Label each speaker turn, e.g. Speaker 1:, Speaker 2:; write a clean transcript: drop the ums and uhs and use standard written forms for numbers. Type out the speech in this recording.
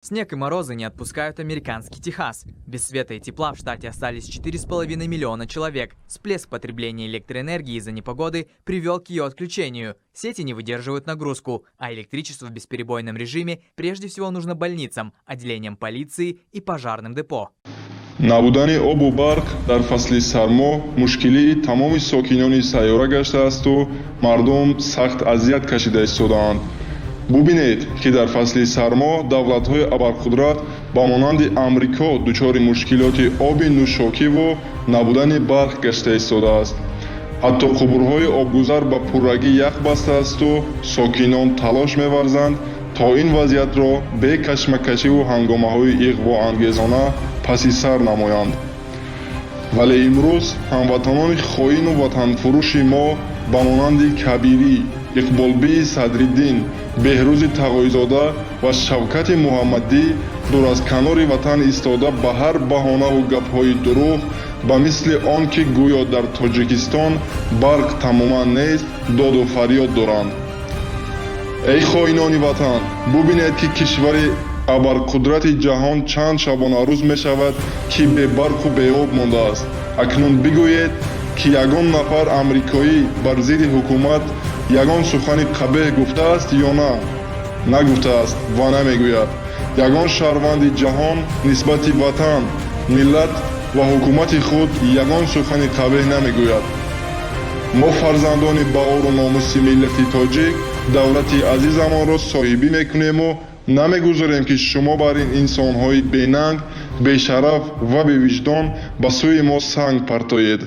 Speaker 1: Снег и морозы не отпускают американский Техас. Без света и тепла в штате остались 4,5 миллиона человек. Всплеск потребления электроэнергии из-за непогоды привел к ее отключению. Сети не выдерживают нагрузку, а электричество в бесперебойном режиме прежде всего нужно больницам, отделениям полиции и пожарным депо.
Speaker 2: набудани обу барқ дар фасли сармо мушкилии тамоми сокинони сайёра гаштаасту мардум сахт азият кашида истодаанд. бубинед ки дар фасли сармо давлатҳои абарқудрат ба монанди амрико дучори мушкилоти оби нӯшокиву набудани барқ гашта истодааст. ҳатто қубурҳои обгузар ба пуррагӣ ях бастаасту сокинон талош меварзанд то ин вазъиятро бе кашмакашиву ҳангомаҳои иғвоангезона паси сар намоянд. вале имрӯз ҳамватанони хоину ватанфурӯши мо ба монанди кабирӣ, иқболбии садриддин, беҳрӯзи тағоизода ва шавкати муҳаммадӣ дур аз канори ватан истода ба ҳар баҳонаву гапҳои дурӯғ ба мисли он ки гӯё дар тоҷикистон барқ тамоман нест доду фарёд доранд. эй хоинони ватан, бубинед ки кишвари абарқудрати ҷаҳон чанд шабонарӯз мешавад ки бебарқу беоб мондааст. акнун бигӯед ки ягон нафар амрикоӣ бар зидди ҳукумат ягон сухани қабеҳ гуфтааст ё на? нагуфтааст ва намегӯяд. ягон шаҳрванди ҷаҳон нисбати ватан, миллат ва ҳукумати худ ягон сухани қабеҳ намегӯяд. мо фарзандони баору номуси миллати тоҷик давлати азизамонро соҳибӣ мекунему намегузорем ки шумо бар ин инсонҳои бенанг, бешараф ва бевиҷдон ба сӯи мо санг партоед.